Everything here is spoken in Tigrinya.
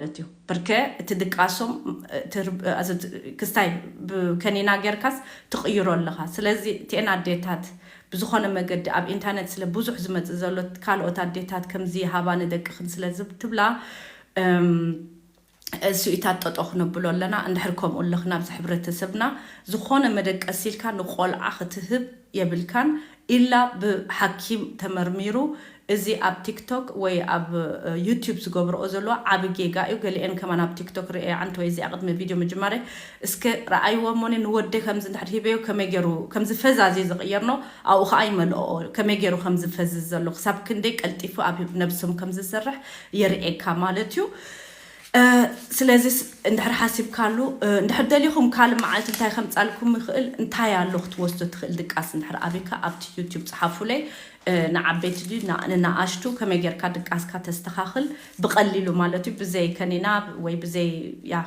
ማለት እዩ። ብርከ እቲ ድቃሶም ክስታይ ከኒና ጌርካስ ትቕይሮ ኣለኻ። ስለዚ እቲኤን ኣዴታት ብዝኾነ መገዲ ኣብ ኢንተርነት ስለ ብዙሕ ዝመፅእ ዘሎ ካልኦት ኣዴታት ከምዚ ሃባ ንደቅኽን ስለ ዝትብላ እሱኢታት ጠጦ ክነብሎ ኣለና። እንድሕር ከምኡ ኣለኽና ኣብዚ ሕብረተሰብና ዝኾነ መደቀሲ ኢልካ ንቆልዓ ክትህብ የብልካን ኢላ ብሓኪም ተመርሚሩ። እዚ ኣብ ቲክቶክ ወይ ኣብ ዩቲዩብ ዝገብረኦ ዘለዎ ዓብ ጌጋ እዩ። ገሊኤን ከማን ኣብ ቲክቶክ ርእየ ዓንተ ወይ እዚኣ ቅድሚ ቪድዮ ምጅማረ እስከ ረኣይዎ እሞኒ ንወደ ከምዚ እንድሕር ሂበዮ ከመይ ገይሩ ከምዚ ፈዛዚ ዝቕየር ነው ኣብኡ ከዓ ይመልኦ ከመይ ገይሩ ከምዚ ፈዝዝ ዘሎ ክሳብ ክንደይ ቀልጢፉ ኣብ ነብሶም ከምዝሰርሕ የርእየካ ማለት እዩ። ስለዚ እንድሕር ሓሲብካሉ እንድሕር ደሊኹም ካልእ መዓልቲ እንታይ ከምፃልኩም ይኽእል እንታይ ኣሎ ክትወስዶ ትኽእል ድቃስ እንድሕር ኣብካ ኣብቲ ዩቲዩብ ፀሓፉለይ። ንዓበይቲ ድዩ ንኣሽቱ ከመይ ጌርካ ድቃስካ ተስተኻኽል ብቐሊሉ ማለት እዩ ብዘይ ከኒና ወይ ብዘይ ያ